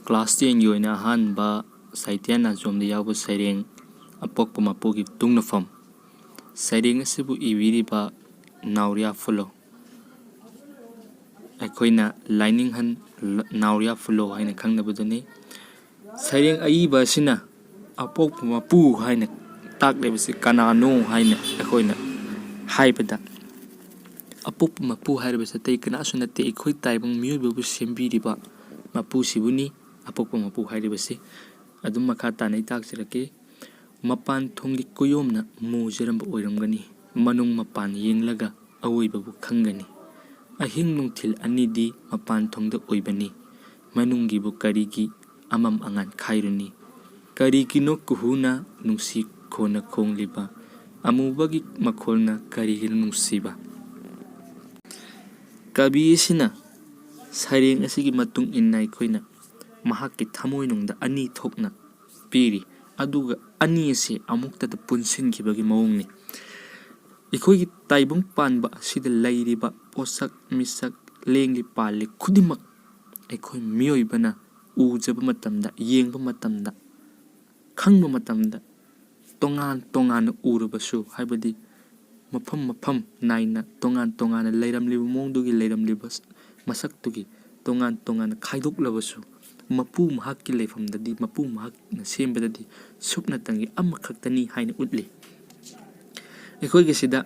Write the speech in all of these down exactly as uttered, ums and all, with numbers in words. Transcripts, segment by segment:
Class tenꯒꯤ ꯑꯣꯏꯅ ꯑꯍꯥꯟꯕ ꯁꯥꯍꯤꯇ꯭ꯌ ꯅꯥꯆꯣꯝꯗ ꯌꯥꯎꯕ ꯁꯩꯔꯦꯡ ꯑꯄꯣꯛꯄ ꯃꯄꯨꯒꯤ ꯇꯨꯡꯅꯐꯝ꯫ ꯁꯩꯔꯦꯡ ꯑꯁꯤꯕꯨ ꯏꯕꯤꯔꯤꯕ ꯅꯥꯎꯔꯤꯌꯥ ꯐꯨꯂꯣ꯫ ꯑꯩꯈꯣꯏꯅ ꯂꯥꯏꯅꯤꯡꯍꯟ ꯅꯥꯎꯔꯤꯌꯥ ꯐꯨꯂꯣ ꯍꯥꯏꯅ ꯈꯪꯅꯕꯗꯨꯅꯤ꯫ ꯁꯩꯔꯦꯡ ꯑꯏꯕ ꯑꯁꯤꯅ ꯑꯄꯣꯛꯄ ꯃꯄꯨ ꯍꯥꯏꯅ ꯇꯥꯛꯂꯤꯕꯁꯤ ꯀꯅꯥꯅꯣ ꯍꯥꯏꯅ ꯑꯩꯈꯣꯏꯅ ꯍꯥꯏꯕꯗ, ꯑꯄꯣꯛꯄ ꯃꯄꯨ ꯍꯥꯏꯔꯤꯕꯁꯤ ꯑꯇꯩ ꯀꯅꯥꯁꯨ ꯅꯠꯇꯦ, ꯑꯩꯈꯣꯏ ꯇꯥꯏꯕꯪ ꯃꯤꯑꯣꯏꯕꯕꯨ ꯁꯦꯝꯕꯤꯔꯤꯕ ꯃꯄꯨꯁꯤꯕꯨꯅꯤ ꯑꯄꯣꯛꯄ ꯃꯄꯨ ꯍꯥꯏꯔꯤꯕꯁꯤ꯫ ꯑꯗꯨꯝ ꯃꯈꯥ ꯇꯥꯅ ꯑꯩ ꯇꯥꯛꯆꯔꯛꯀꯦ꯫ ꯃꯄꯥꯟ ꯊꯣꯡꯒꯤ ꯀꯨꯌꯣꯝꯅ ꯃꯨꯖꯔꯝꯕ ꯑꯣꯏꯔꯝꯒꯅꯤ, ꯃꯅꯨꯡ ꯃꯄꯥꯟ ꯌꯦꯡꯂꯒ ꯑꯋꯣꯏꯕꯕꯨ ꯈꯪꯒꯅꯤ꯫ ꯑꯍꯤꯡ ꯅꯨꯡꯊꯤꯜ ꯑꯅꯤꯗꯤ ꯃꯄꯥꯟ ꯊꯣꯡꯗ ꯑꯣꯏꯕꯅꯤ, ꯃꯅꯨꯡꯒꯤꯕꯨ ꯀꯔꯤꯒꯤ ꯑꯃꯝ ꯑꯉꯥꯟ ꯈꯥꯏꯔꯨꯅꯤ? ꯀꯔꯤꯒꯤꯅꯣ ꯀꯨꯍꯨꯅ ꯅꯨꯡꯁꯤ ꯈꯣꯟꯅ ꯈꯣꯡꯂꯤꯕ? ꯑꯃꯨꯕꯒꯤ ꯃꯈꯣꯜꯅ ꯀꯔꯤꯒꯤꯅꯣ ꯅꯨꯡꯁꯤꯕ? ꯀꯕꯤ ꯑꯁꯤꯅ ꯁꯩꯔꯦꯡ ꯑꯁꯤꯒꯤ ꯃꯇꯨꯡ ꯏꯟꯅ ꯑꯩꯈꯣꯏꯅ ꯃꯍꯥꯛꯀꯤ ꯊꯃꯣꯏꯅꯨꯡꯗ ꯑꯅꯤ ꯊꯣꯛꯅ ꯄꯤꯔꯤ, ꯑꯗꯨꯒ ꯑꯅꯤ ꯑꯁꯤ ꯑꯃꯨꯛꯇꯗ ꯄꯨꯟꯁꯤꯟꯈꯤꯕꯒꯤ ꯃꯑꯣꯡꯅꯤ꯫ ꯑꯩꯈꯣꯏꯒꯤ ꯇꯥꯏꯕꯪ ꯄꯥꯟꯕ ꯑꯁꯤꯗ ꯂꯩꯔꯤꯕ ꯄꯣꯠꯁꯛ ꯃꯤꯁꯛ, ꯂꯦꯡꯂꯤ ꯄꯥꯜꯂꯤ ꯈꯨꯗꯤꯡꯃꯛ ꯑꯩꯈꯣꯏ ꯃꯤꯑꯣꯏꯕꯅ ꯎꯖꯕ ꯃꯇꯝꯗ, ꯌꯦꯡꯕ ꯃꯇꯝꯗ, ꯈꯪꯕ ꯃꯇꯝꯗ ꯇꯣꯉꯥꯟ ꯇꯣꯉꯥꯟꯅ ꯎꯔꯕꯁꯨ, ꯍꯥꯏꯕꯗꯤ ꯃꯐꯝ ꯃꯐꯝ ꯅꯥꯏꯅ ꯇꯣꯉꯥꯟ ꯇꯣꯉꯥꯟꯅ ꯂꯩꯔꯝꯂꯤꯕ ꯃꯑꯣꯡꯗꯨꯒꯤ ꯂꯩꯔꯝꯂꯤꯕ ꯃꯁꯛꯇꯨꯒꯤ ꯇꯣꯉꯥꯟ ꯇꯣꯉꯥꯟꯅ ꯈꯥꯏꯗꯣꯛꯂꯕꯁꯨ, ꯃꯄꯨ ꯃꯍꯥꯛꯀꯤ ꯂꯩꯐꯝꯗꯗꯤ, ꯃꯄꯨ ꯃꯍꯥꯛꯅ ꯁꯦꯝꯕꯗꯗꯤ ꯁꯨꯞꯅꯇꯪꯒꯤ ꯑꯃꯈꯛꯇꯅꯤ ꯍꯥꯏꯅ ꯎꯠꯂꯤ꯫ ꯑꯩꯈꯣꯏꯒꯤ ꯁꯤꯗ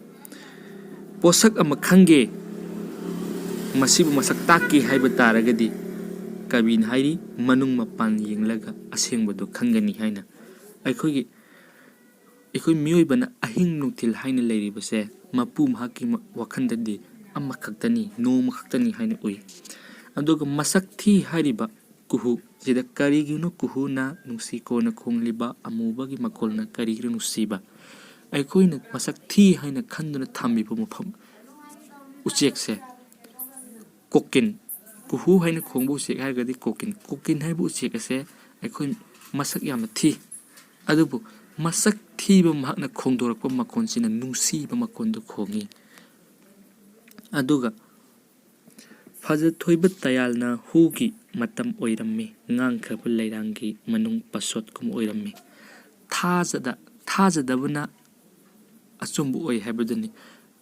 ꯄꯣꯠꯁꯛ ꯑꯃ ꯈꯪꯒꯦ, ꯃꯁꯤꯕꯨ ꯃꯁꯛ ꯇꯥꯛꯀꯦ ꯍꯥꯏꯕ ꯇꯥꯔꯒꯗꯤ, ꯀꯕꯤꯅ ꯍꯥꯏꯔꯤ, ꯃꯅꯨꯡ ꯃꯄꯥꯟ ꯌꯦꯡꯂꯒ ꯑꯁꯦꯡꯕꯗꯨ ꯈꯪꯒꯅꯤ ꯍꯥꯏꯅ꯫ ꯑꯩꯈꯣꯏꯒꯤ, ꯑꯩꯈꯣꯏ ꯃꯤꯑꯣꯏꯕꯅ ꯑꯍꯤꯡ ꯅꯨꯡꯊꯤꯜ ꯍꯥꯏꯅ ꯂꯩꯔꯤꯕꯁꯦ ꯃꯄꯨ ꯃꯍꯥꯛꯀꯤ ꯃ-, ꯋꯥꯈꯜꯗꯗꯤ ꯑꯃꯈꯛꯇꯅꯤ, ꯅꯣꯡꯃ ꯈꯛꯇꯅꯤ ꯍꯥꯏꯅ ꯎꯏ꯫ ꯑꯗꯨꯒ ꯃꯁꯛ ꯊꯤ ꯍꯥꯏꯔꯤꯕ ꯀꯨꯍꯨ ꯁꯤꯗ ꯀꯔꯤꯒꯤꯅꯣ ꯀꯨꯍꯨꯅ ꯅꯨꯡꯁꯤ ꯀꯣꯟꯅ ꯈꯣꯡꯂꯤꯕ, ꯑꯃꯨꯕꯒꯤ ꯃꯈꯣꯜꯅ ꯀꯔꯤꯒꯤꯅꯣ ꯅꯨꯡꯁꯤꯕ? ꯑꯩꯈꯣꯏꯅ ꯃꯁꯛ ꯊꯤ ꯍꯥꯏꯅ ꯈꯟꯗꯨꯅ ꯊꯝꯃꯤꯕ ꯃꯐꯝ, ꯎꯆꯦꯛꯁꯦ ꯀꯣꯀꯤꯟ, ꯀꯨꯍꯨ ꯍꯥꯏꯅ ꯈꯣꯡꯕ ꯎꯆꯦꯛ ꯍꯥꯏꯔꯒꯗꯤ ꯀꯣꯀꯤꯟ꯫ ꯀꯣꯀꯤꯟ ꯍꯥꯏꯕ ꯎꯆꯦꯛ ꯑꯁꯦ ꯑꯩꯈꯣꯏ ꯃꯁꯛ ꯌꯥꯝꯅ ꯊꯤ, ꯑꯗꯨꯕꯨ ꯃꯁꯛ ꯊꯤꯕ ꯃꯍꯥꯛꯅ ꯈꯣꯡꯗꯣꯔꯛꯄ ꯃꯈꯣꯟꯁꯤꯅ ꯅꯨꯡꯁꯤꯕ ꯃꯈꯣꯟꯗꯨ ꯈꯣꯡꯉꯤ꯫ ꯑꯗꯨꯒ ꯐꯖꯊꯣꯏꯕ ꯇꯌꯥꯜꯅ ꯍꯨꯒꯤ ꯃꯇꯝ ꯑꯣꯏꯔꯝꯃꯤ꯫ ꯉꯥꯡꯈ꯭ꯔꯕ ꯂꯩꯔꯥꯡꯒꯤ ꯃꯅꯨꯡ ꯄꯁꯣꯠꯀꯨꯝ ꯑꯣꯏꯔꯝꯃꯤ꯫ ꯊꯥꯖꯗ ꯊꯥꯖꯗꯕꯅ ꯑꯆꯨꯝꯕ ꯑꯣꯏ ꯍꯥꯏꯕꯗꯨꯅꯤ꯫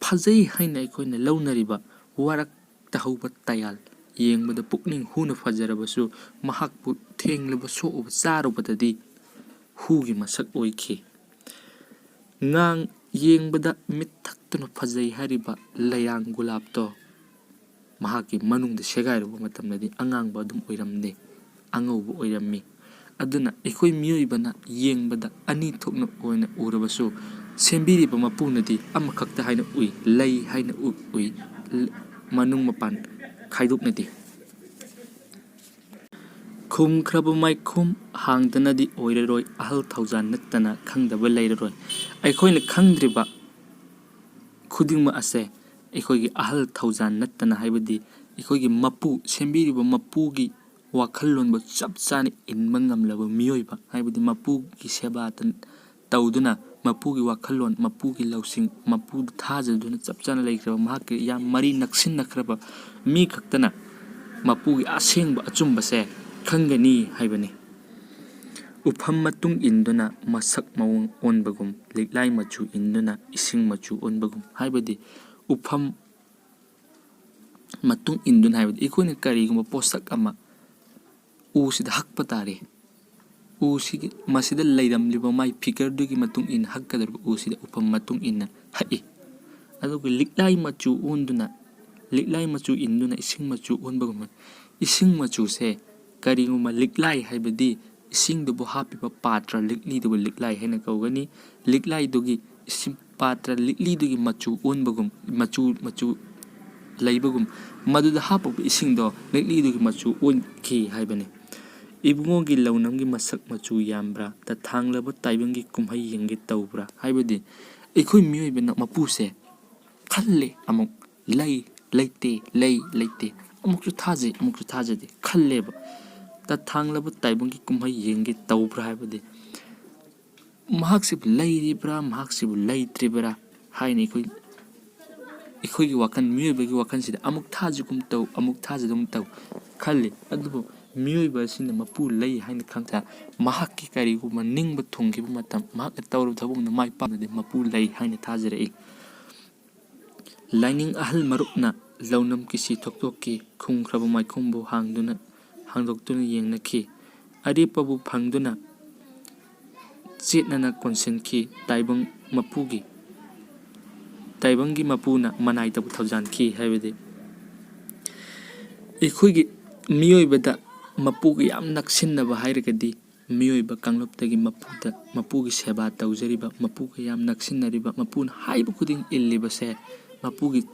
ꯐꯖꯩ ꯍꯥꯏꯅ ꯑꯩꯈꯣꯏꯅ ꯂꯧꯅꯔꯤꯕ ꯋꯥꯔꯛꯇ ꯍꯧꯕ ꯇꯌꯥꯜ ꯌꯦꯡꯕꯗ ꯄꯨꯛꯅꯤꯡ ꯍꯨꯅ ꯐꯖꯔꯕꯁꯨ, ꯃꯍꯥꯛꯄꯨ ꯊꯦꯡꯂꯕ ꯁꯣꯛꯎꯕ ꯆꯥꯔꯨꯕꯗꯗꯤ ꯍꯨꯒꯤ ꯃꯁꯛ ꯑꯣꯏꯈꯤ꯫ ꯉꯥꯡ ꯌꯦꯡꯕꯗ ꯃꯤꯠ ꯊꯛꯇꯨꯅ ꯐꯖꯩ ꯍꯥꯏꯔꯤꯕ ꯂꯩꯔꯥꯡ ꯒꯨꯂꯥꯞꯇꯣ ꯃꯍꯥꯛꯀꯤ ꯃꯅꯨꯡꯗ ꯁꯦꯒꯥꯏꯔꯨꯕ ꯃꯇꯝꯗꯗꯤ ꯑꯉꯥꯡꯕ ꯑꯗꯨꯝ ꯑꯣꯏꯔꯝꯗꯦ, ꯑꯉꯧꯕ ꯑꯣꯏꯔꯝꯃꯤ꯫ ꯑꯗꯨꯅ ꯑꯩꯈꯣꯏ ꯃꯤꯑꯣꯏꯕꯅ ꯌꯦꯡꯕꯗ ꯑꯅꯤ ꯊꯣꯛꯅ ꯑꯣꯏꯅ ꯎꯔꯕꯁꯨ, ꯁꯦꯝꯕꯤꯔꯤꯕ ꯃꯄꯨꯅꯗꯤ ꯑꯃꯈꯛꯇ ꯍꯥꯏꯅ ꯎꯏ, ꯂꯩ ꯍꯥꯏꯅ ꯎ-, ꯎꯏ, ꯃꯅꯨꯡ ꯃꯄꯥꯟ ꯈꯥꯏꯗꯣꯛꯅꯗꯦ꯫ ꯈꯨꯝꯈ꯭ꯔꯕ ꯃꯥꯏꯈꯨꯝ ꯍꯥꯡꯗꯅꯗꯤ ꯑꯣꯏꯔꯔꯣꯏ, ꯑꯍꯜ ꯊꯧꯖꯥꯟ ꯅꯠꯇꯅ ꯈꯪꯗꯕ ꯂꯩꯔꯔꯣꯏ꯫ ꯑꯩꯈꯣꯏꯅ ꯈꯪꯗ꯭ꯔꯤꯕ ꯈꯨꯗꯤꯡꯃꯛ ꯑꯁꯦ ꯑꯩꯈꯣꯏꯒꯤ ꯑꯍꯜ ꯊꯧꯖꯥꯟ ꯅꯠꯇꯅ, ꯍꯥꯏꯕꯗꯤ ꯑꯩꯈꯣꯏꯒꯤ ꯃꯄꯨ, ꯁꯦꯝꯕꯤꯔꯤꯕ ꯃꯄꯨꯒꯤ ꯋꯥꯈꯜꯂꯣꯟꯕꯨ ꯆꯞ ꯆꯥꯅ ꯏꯟꯕ ꯉꯝꯂꯕ ꯃꯤꯑꯣꯏꯕ, ꯍꯥꯏꯕꯗꯤ ꯃꯄꯨꯒꯤ ꯁꯦꯕꯥ ꯇꯧꯗꯨꯅ, ꯃꯄꯨꯒꯤ ꯋꯥꯈꯜꯂꯣꯟ, ꯃꯄꯨꯒꯤ ꯂꯧꯁꯤꯡ, ꯃꯄꯨꯗ ꯊꯥꯖꯗꯨꯅ ꯆꯞ ꯆꯥꯅ ꯂꯩꯈ꯭ꯔꯕ, ꯃꯍꯥꯛꯀꯤ ꯌꯥꯝ ꯃꯔꯤ ꯅꯛꯁꯤꯟꯅꯈ꯭ꯔꯕ ꯃꯤ ꯈꯛꯇꯅ ꯃꯄꯨꯒꯤ ꯑꯁꯦꯡꯕ ꯑꯆꯨꯝꯕꯁꯦ ꯈꯪꯒꯅꯤ ꯍꯥꯏꯕꯅꯤ꯫ ꯎꯐꯝ ꯃꯇꯨꯡ ꯏꯟꯗꯨꯅ ꯃꯁꯛ ꯃꯑꯣꯡ ꯑꯣꯟꯕꯒꯨꯝ, ꯂꯤꯛꯂꯥꯏ ꯃꯆꯨ ꯏꯟꯗꯨꯅ ꯏꯁꯤꯡ ꯃꯆꯨ ꯑꯣꯟꯕꯒꯨꯝ, ꯍꯥꯏꯕꯗꯤ ꯎꯐꯝ ꯃꯇꯨꯡ ꯏꯟꯗꯨꯅ, ꯍꯥꯏꯕꯗꯤ ꯑꯩꯈꯣꯏꯅ ꯀꯔꯤꯒꯨꯝꯕ ꯄꯣꯠꯁꯛ ꯑꯃ ꯎꯁꯤꯗ ꯍꯛꯄ ꯇꯥꯔꯦ, ꯎꯁꯤꯒꯤ, ꯃꯁꯤꯗ ꯂꯩꯔꯝꯂꯤꯕ ꯃꯥꯏ ꯐꯤꯒꯔꯗꯨꯒꯤ ꯃꯇꯨꯡ ꯏꯟꯅ ꯍꯛꯀꯗꯧꯔꯤꯕ ꯎꯁꯤꯗ ꯎꯐꯝ ꯃꯇꯨꯡ ꯏꯟꯅ ꯍꯛꯏ꯫ ꯑꯗꯨꯒ ꯂꯤꯛꯂꯥꯏ ꯃꯆꯨ ꯑꯣꯟꯗꯨꯅ, ꯂꯤꯛꯂꯥꯏ ꯃꯆꯨ ꯏꯟꯗꯨꯅ ꯏꯁꯤꯡ ꯃꯆꯨ ꯑꯣꯟꯕꯒꯨꯝꯕ, ꯏꯁꯤꯡ ꯃꯆꯨꯁꯦ ꯀꯔꯤꯒꯨꯝꯕ ꯂꯤꯛꯂꯥꯏ, ꯍꯥꯏꯕꯗꯤ ꯏꯁꯤꯡꯗꯨꯕꯨ ꯍꯥꯞꯄꯤꯕ ꯄꯥꯇ꯭ꯔ ꯂꯤꯛꯂꯤꯗꯨꯕꯨ ꯂꯤꯛꯂꯥꯏ ꯍꯥꯏꯅ ꯀꯧꯒꯅꯤ꯫ ꯂꯤꯛꯂꯥꯏꯗꯨꯒꯤ ꯏꯁꯤꯡ ꯄꯥꯇ꯭ꯔ ꯂꯤꯛꯂꯤꯗꯨꯒꯤ ꯃꯆꯨ ꯑꯣꯟꯕꯒꯨꯝ, ꯃꯆꯨ, ꯃꯆꯨ ꯂꯩꯕꯒꯨꯝ, ꯃꯗꯨꯗ ꯍꯥꯞꯄꯛꯄ ꯏꯁꯤꯡꯗꯣ ꯂꯤꯛꯂꯤꯗꯨꯒꯤ ꯃꯆꯨ ꯑꯣꯟꯈꯤ ꯍꯥꯏꯕꯅꯤ꯫ ꯏꯕꯨꯡꯉꯣꯒꯤ ꯂꯧꯅꯝꯒꯤ ꯃꯁꯛ ꯃꯆꯨ ꯌꯥꯝꯕ꯭ꯔꯥ? ꯇꯊꯥꯡꯂꯕ ꯇꯥꯏꯕꯪꯒꯤ ꯀꯨꯝꯍꯩ ꯌꯦꯡꯒꯦ ꯇꯧꯕ꯭ꯔꯥ? ꯍꯥꯏꯕꯗꯤ ꯑꯩꯈꯣꯏ ꯃꯤꯑꯣꯏꯕꯅ ꯃꯄꯨꯁꯦ ꯈꯜꯂꯦ, ꯑꯃꯨꯛ ꯂꯩ, ꯂꯩꯇꯦ, ꯂꯩ, ꯂꯩꯇꯦ, ꯑꯃꯨꯛꯁꯨ ꯊꯥꯖꯩ, ꯑꯃꯨꯛꯁꯨ ꯊꯥꯖꯗꯦ ꯈꯜꯂꯦꯕ꯫ ꯇꯊꯥꯡꯂꯕ ꯇꯥꯏꯕꯪꯒꯤ ꯀꯨꯝꯍꯩ ꯌꯦꯡꯒꯦ ꯇꯧꯕ꯭ꯔꯥ ꯍꯥꯏꯕꯗꯤ ꯃꯍꯥꯛꯁꯤꯕꯨ ꯂꯩꯔꯤꯕ꯭ꯔꯥ, ꯃꯍꯥꯛꯁꯤꯕꯨ ꯂꯩꯇ꯭ꯔꯤꯕ꯭ꯔꯥ ꯍꯥꯏꯅ ꯑꯩꯈꯣꯏ ꯑꯩꯈꯣꯏꯒꯤ ꯋꯥꯈꯜ, ꯃꯤꯑꯣꯏꯕꯒꯤ ꯋꯥꯈꯜꯁꯤꯗ ꯑꯃꯨꯛ ꯊꯥꯖꯒꯨꯝ ꯇꯧ, ꯑꯃꯨꯛ ꯊꯥꯖꯗꯒꯨꯝ ꯇꯧ ꯈꯜꯂꯤ꯫ ꯑꯗꯨꯕꯨ ꯃꯤꯑꯣꯏꯕ ꯑꯁꯤꯅ ꯃꯄꯨ ꯂꯩ ꯍꯥꯏꯅ ꯈꯪ ꯇꯥꯔꯦ, ꯃꯍꯥꯛꯀꯤ ꯀꯔꯤꯒꯨꯝꯕ ꯅꯤꯡꯕ ꯊꯨꯡꯈꯤꯕ ꯃꯇꯝ, ꯃꯍꯥꯛꯅ ꯇꯧꯔꯨꯕ ꯊꯕꯛꯅ ꯃꯥꯏ ꯄꯥꯛꯅꯗꯤ ꯃꯄꯨ ꯂꯩ ꯍꯥꯏꯅ ꯊꯥꯖꯔꯛꯏ꯫ ꯂꯥꯏꯅꯤꯡ ꯑꯍꯜ ꯃꯔꯨꯞꯅ ꯂꯧꯅꯝ ꯀꯤꯁꯤ ꯊꯣꯛꯇꯣꯛꯈꯤ, ꯈꯨꯝꯈ꯭ꯔꯕ ꯃꯥꯏꯈꯨꯝꯕꯨ ꯍꯥꯡꯗꯨꯅ, ꯍꯥꯡꯗꯣꯛꯇꯨꯅ ꯌꯦꯡꯅꯈꯤ꯫ ꯑꯔꯦꯞꯄꯕꯨ ꯐꯪꯗꯨꯅ ꯆꯦꯠꯅꯅ ꯀꯣꯟꯁꯤꯟꯈꯤ꯫ ꯇꯥꯏꯕꯪ ꯃꯄꯨꯒꯤ, ꯇꯥꯏꯕꯪꯒꯤ ꯃꯄꯨꯅ ꯃꯅꯥꯏꯗꯕꯨ ꯊꯧꯖꯥꯟꯈꯤ ꯍꯥꯏꯕꯗꯤ, ꯑꯩꯈꯣꯏꯒꯤ ꯃꯤꯑꯣꯏꯕꯗ ꯃꯄꯨꯒ ꯌꯥꯝ ꯅꯛꯁꯤꯟꯅꯕ ꯍꯥꯏꯔꯒꯗꯤ, ꯃꯤꯑꯣꯏꯕ ꯀꯥꯡꯂꯨꯞꯇꯒꯤ ꯃꯄꯨꯗ, ꯃꯄꯨꯒꯤ ꯁꯦꯕꯥ ꯇꯧꯖꯔꯤꯕ, ꯃꯄꯨꯒ ꯌꯥꯝ ꯅꯛꯁꯤꯟꯅꯔꯤꯕ, ꯃꯄꯨꯅ ꯍꯥꯏꯕ ꯈꯨꯗꯤꯡ ꯏꯜꯂꯤꯕꯁꯦ, ꯃꯄꯨꯒꯤ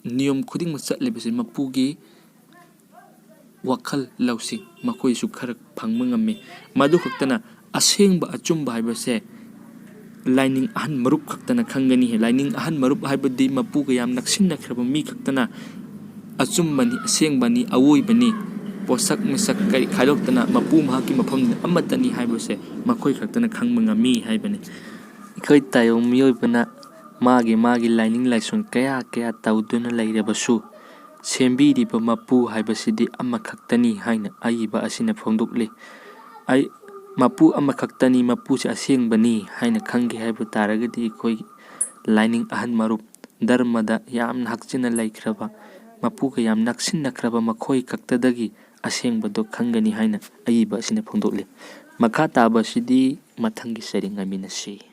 ꯅꯤꯌꯣꯝ ꯈꯨꯗꯤꯡꯃꯛ ꯆꯠꯂꯤꯕꯁꯦ, ꯃꯄꯨꯒꯤ ꯋꯥꯈꯜ ꯂꯧꯁꯤꯡ ꯃꯈꯣꯏꯁꯨ ꯈꯔ ꯐꯪꯕ ꯉꯝꯃꯤ꯫ ꯃꯗꯨ ꯈꯛꯇꯅ, ꯑꯁꯦꯡꯕ ꯑꯆꯨꯝꯕ ꯍꯥꯏꯕꯁꯦ ꯂꯥꯏꯅꯤꯡ ꯑꯍꯟ ꯃꯔꯨꯞ ꯈꯛꯇꯅ ꯈꯪꯒꯅꯤ꯫ ꯂꯥꯏꯅꯤꯡ ꯑꯍꯟ ꯃꯔꯨꯞ ꯍꯥꯏꯕꯗꯤ ꯃꯄꯨꯒ ꯌꯥꯝ ꯅꯛꯁꯤꯟꯅꯈ꯭ꯔꯕ ꯃꯤ ꯈꯛꯇꯅ ꯑꯆꯨꯝꯕꯅꯤ, ꯑꯁꯦꯡꯕꯅꯤ, ꯑꯋꯣꯏꯕꯅꯤ, ꯄꯣꯠꯁꯛ ꯃꯁꯛ ꯀꯔꯤ ꯈꯥꯏꯗꯣꯛꯇꯅ ꯃꯄꯨ ꯃꯍꯥꯛꯀꯤ ꯃꯐꯝꯗ ꯑꯃꯠꯇꯅꯤ ꯍꯥꯏꯕꯁꯦ ꯃꯈꯣꯏ ꯈꯛꯇꯅ ꯈꯪꯕ ꯉꯝꯃꯤ ꯍꯥꯏꯕꯅꯤ꯫ ꯑꯩꯈꯣꯏ ꯇꯥꯏꯕꯪ ꯃꯤꯑꯣꯏꯕꯅ ꯃꯥꯒꯤ ꯃꯥꯒꯤ ꯂꯥꯏꯅꯤꯡ ꯂꯥꯏꯁꯣꯟ ꯀꯌꯥ ꯀꯌꯥ ꯇꯧꯗꯨꯅ ꯂꯩꯔꯕꯁꯨ, ꯁꯦꯝꯕꯤꯔꯤꯕ ꯃꯄꯨ ꯍꯥꯏꯕꯁꯤꯗꯤ ꯑꯃꯈꯛꯇꯅꯤ ꯍꯥꯏꯅ ꯑꯏꯕ ꯑꯁꯤꯅ ꯐꯣꯡꯗꯣꯛꯂꯤ꯫ ꯑꯩ, ꯃꯄꯨ ꯑꯃꯈꯛꯇꯅꯤ, ꯃꯄꯨꯁꯤ ꯑꯁꯦꯡꯕꯅꯤ ꯍꯥꯏꯅ ꯈꯪꯒꯦ ꯍꯥꯏꯕ ꯇꯥꯔꯒꯗꯤ, ꯑꯩꯈꯣꯏ ꯂꯥꯏꯅꯤꯡ ꯑꯍꯟ ꯃꯔꯨꯞ, ꯙꯔꯃꯗ ꯌꯥꯝꯅ ꯍꯛꯆꯤꯟꯅ ꯂꯩꯈ꯭ꯔꯕ, ꯃꯄꯨꯒ ꯌꯥꯝ ꯅꯛꯁꯤꯟꯅꯈ꯭ꯔꯕ ꯃꯈꯣꯏ ꯈꯛꯇꯗꯒꯤ ꯑꯁꯦꯡꯕꯗꯣ ꯈꯪꯒꯅꯤ ꯍꯥꯏꯅ ꯑꯏꯕ ꯑꯁꯤꯅ ꯐꯣꯡꯗꯣꯛꯂꯤ꯫ ꯃꯈꯥ ꯇꯥꯕꯁꯤꯗꯤ ꯃꯊꯪꯒꯤ ꯁꯩꯔꯦꯡ ꯉꯥꯏꯃꯤꯟꯅꯁꯤ꯫